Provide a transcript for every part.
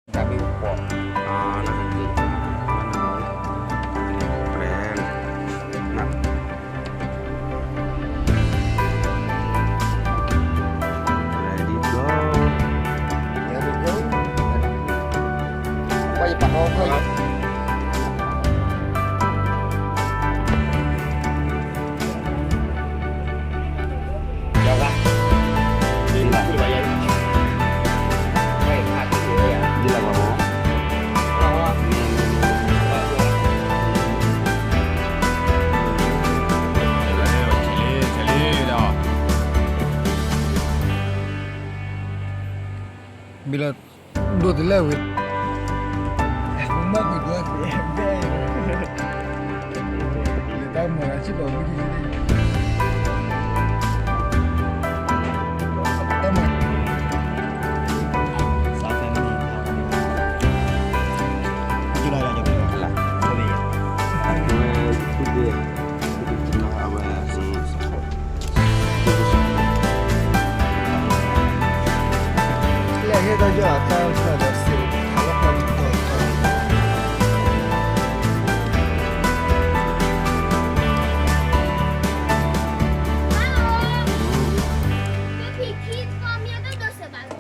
တၢ်မ့ၢ်ပှၤ အၢ နၢ်ဟူက့ၤ နၢ်ဟူက့ၤ ပြဲ နၢ် ready go. Ready go. ပှၤယပာ်ထီၣ်ခီၣ် ဘၣ်လၢ ဒိးတလဲၣ်ဝဲ မ့ၢ်ကွံာ်ဒိးသ့ဘဲ တၢ်မၤလၢဆ့ၣ်ကီးဝံၤ တၢ်မၤ လဲၤဟ့ၣ်တၢ်ယွၤအတၢ်ဆၢဒီးစံး ဖဲအံၤလဲၤဘၣ်တၢ်ကီဘီန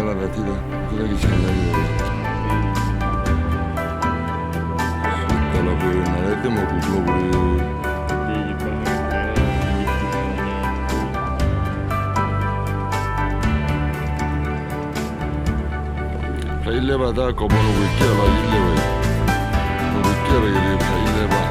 ဝံၤကဲလီၤအံၤလဲၤဝဲ, နဝံၤကဲဝဲဂ့ၤဒီး ဖဲအံၤလဲၤဘၣ်.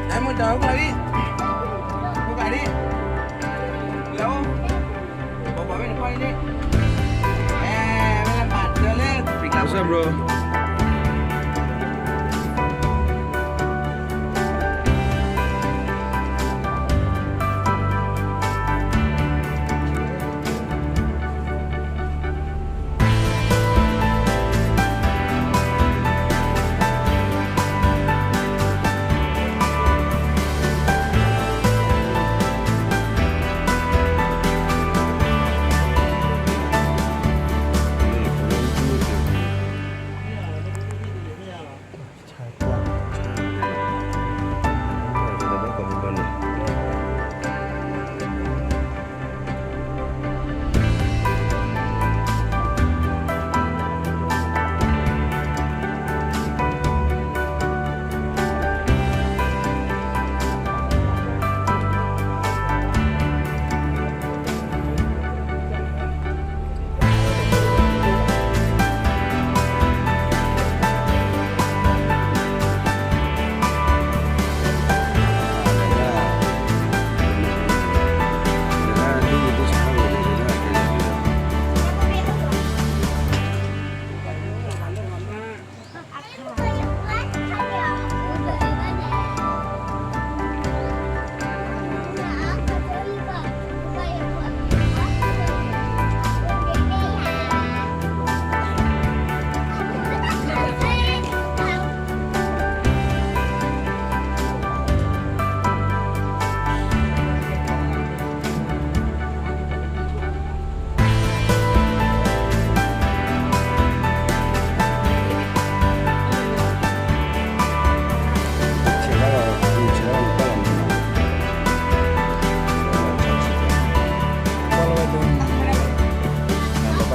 အဲ မုၢ်တၢ်အိၣ်ကျါလံ, အိၣ်ကျါလံ, လၢအိၣ်, ပှၤပှၤမ့ၢ်တခီလံန့ၣ်, အဲ ဝဲလၢမၤတၢ်လၢ What's up, bro?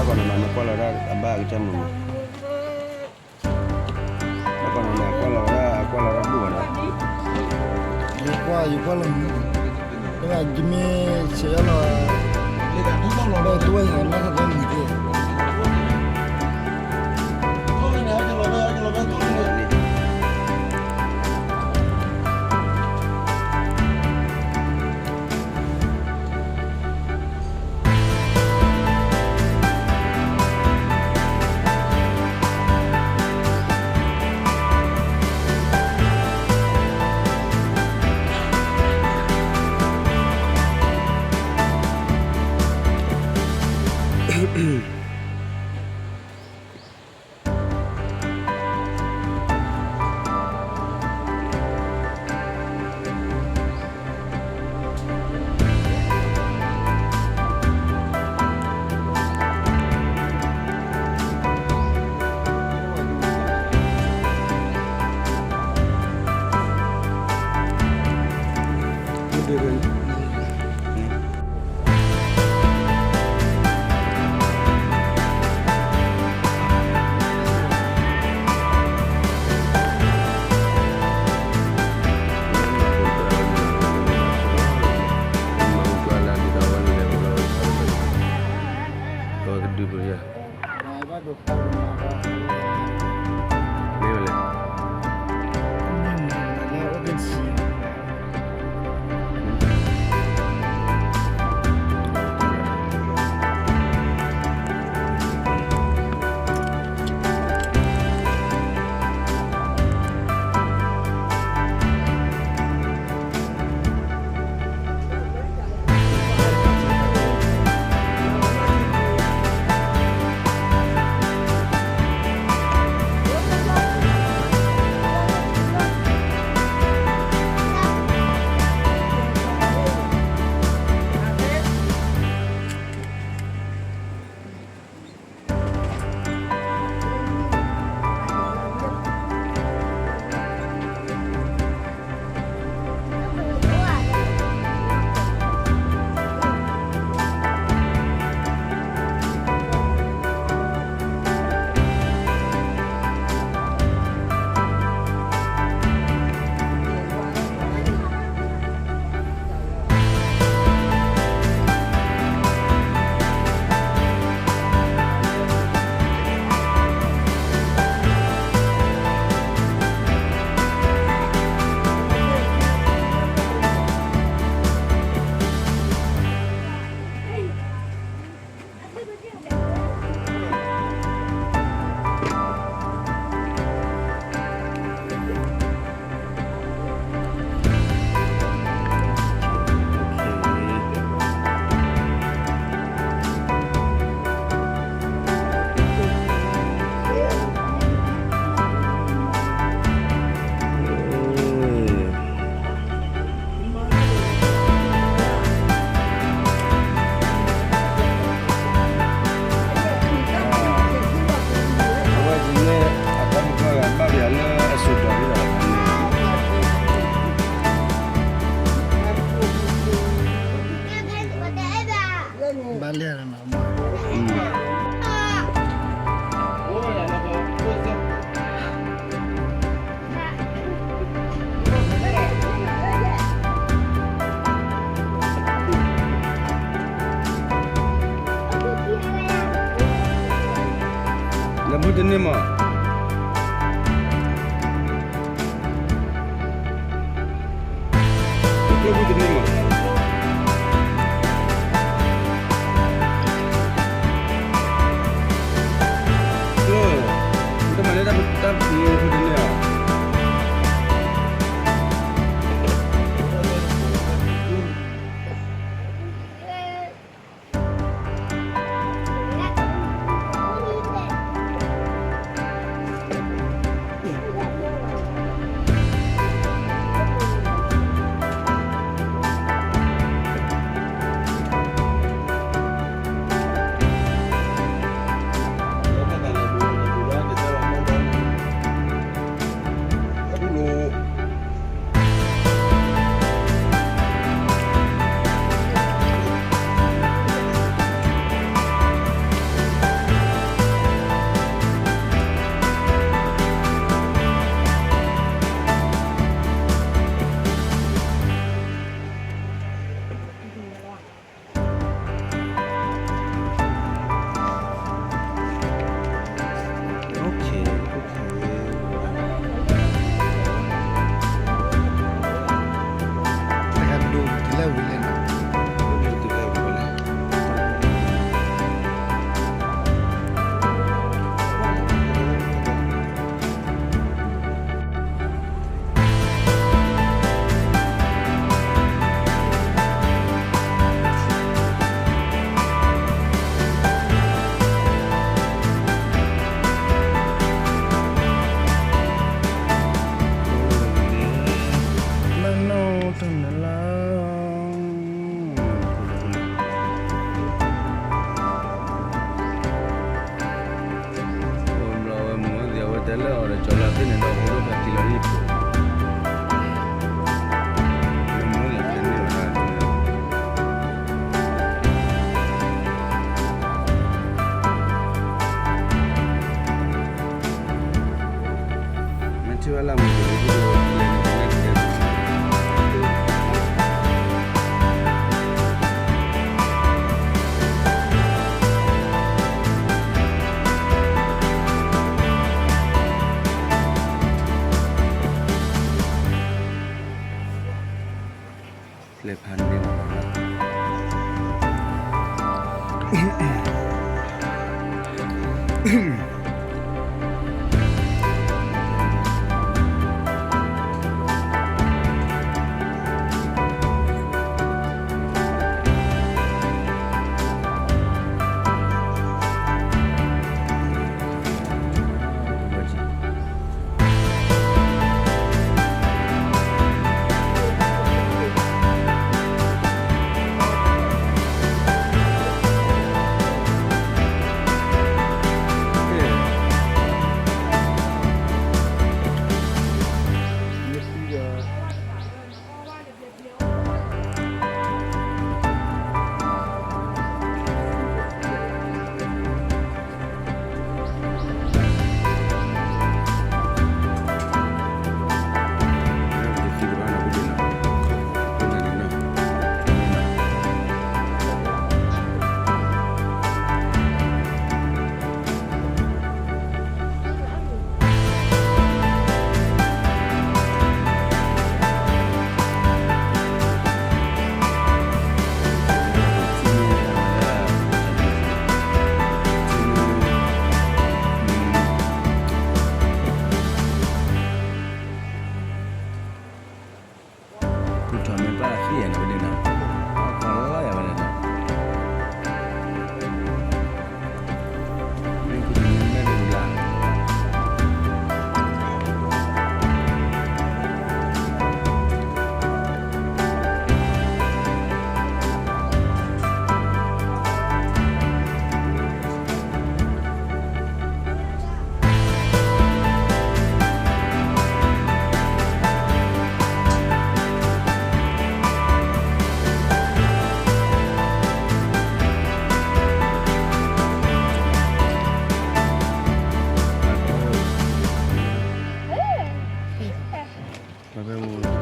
ကွၢ်လီၤဝဲဒၣ်အဘၣ်ကတၢၢ်မုၢ်မုၢ်, ဘၣ်ကွၢ်နီၤနီၤ ကွၢ်လီၤဝဲဒၣ် ကွၢ်လီၤဝဲဒၣ်ဒူၣ်ဘၣ်နီၤ, ယကွၢ် ယကွၢ်လီၤမုၢ်, တၢ်ယမ့ၢ်ဆဲးအလီၤ, ဘၣ်တူၢ်ဝဲယၤနီၢ်ခီသၢမုၢ်သ့ၣ် ကဒုးပယါ, မ့ၢ်ဝဲလဲၣ်, မ့ၢ်မနုၤလဲၣ်, အိၣ်က့ၤဆံး မး, ကျိၣ်ဖိတန့ၢ်မး, တမၤလၢတၢ်ပူၤတန့ၢ်ဧါ. အဝဲတဲလၢအီၤဒီး ကၠီလၢသ့ၣ်န့ၣ်ဒီး ဖိဒိၣ်ဖးတံၢ်လီၤအံၤ, မ့ၢ်ထံၣ်ဝဲလၢမူၤတ့ၤ ပျဲၢ်ဖးန့ၢ်လီၤ. ပူထီၣ်မ့ၢ်ပၢ်သံယၤန့ၣ်ဝဲဒၣ်နီၤ, အီၣ်ကီၢ်လီၤယၤဝဲဒၣ်နီၤ, မ့ၢ်ပူထီၣ်မ့ၢ်မဲာ်တဘျီ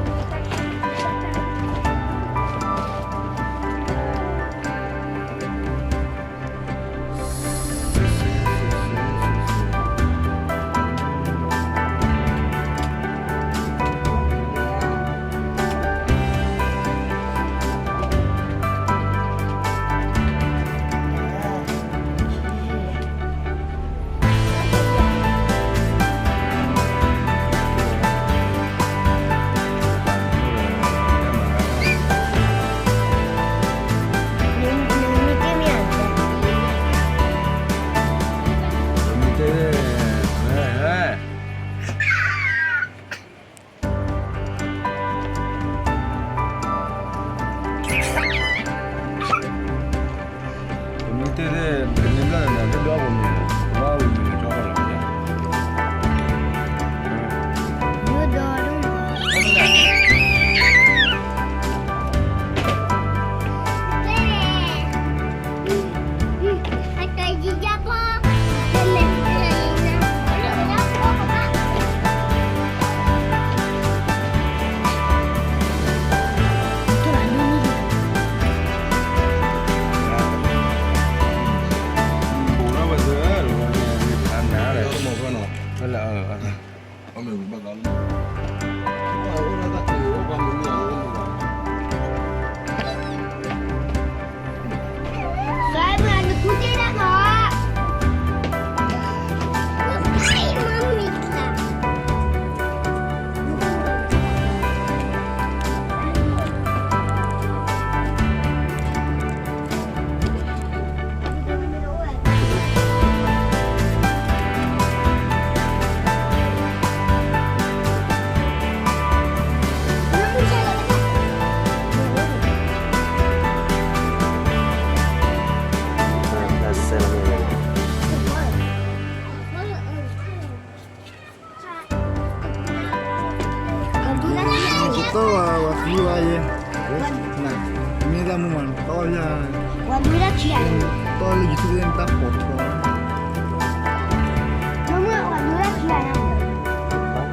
ဝဲသံဝဲယဲ, မ့ၢ်တၢ်မုၢ်မး တီၢ်ယၤ, တီၢ်လၢ YouTube န့ၣ် တၢ်ဖီၣ်ထီ, မ့ၢ်ဝဲဒၣ်ခံဂၤ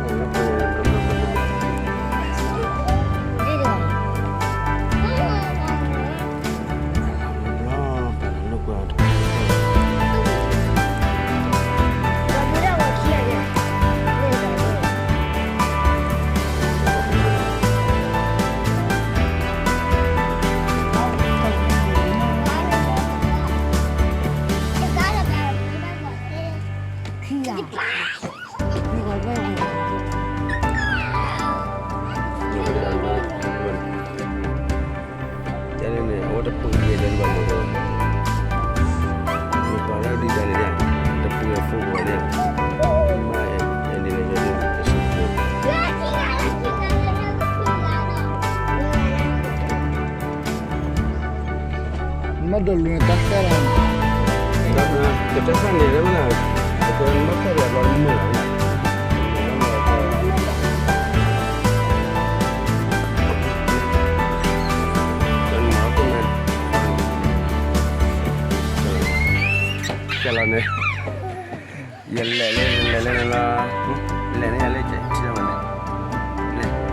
န့ၣ် တဲန့ၣ်န့ၣ် အဝဲတပှ့ၤယဲၢ်ဒီးဘၣ်မၤဒီး, မ့ၢ်ပှၤဒၣ်ဒ်တၢ်န့ၣ်, တပှ့ၤအဖိပှၤန့ၣ်, မ့ၢ်အဲၣ်န့ၣ်လၢယၤဒ်တစိၢ်ဖိ မ့ၢ်ဒီးလူၤတၢ်ဃၣ်လီၤ, ကတၢၢ်ဃၣ်န့ၣ်လၢမနုၤ, အကနၣ်ဘၣ်ဃၣ်ဒီးဘၣ်မုာ်လီၤ, ကလီၤန့ၣ်, ယလဲၤလၢ လဲၤလၢန့ၣ်လီၤ, လဲၤန့ၣ်ယၤလၢကဲထံၣ်မးန့ၣ်, လဲၤ န့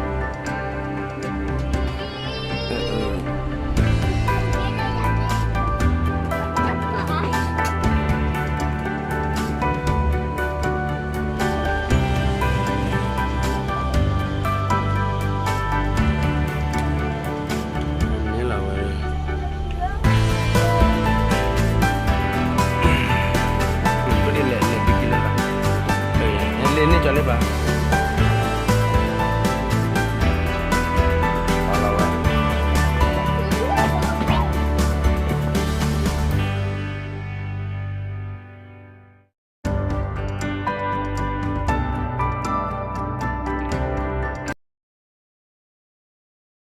ၣ်လီၤဝဲ, ပဒ်လဲၤလဲၤဒ်ကလၢာ်လီၤ, လဲၤန့ၢ်ကီၤလၢဘၣ်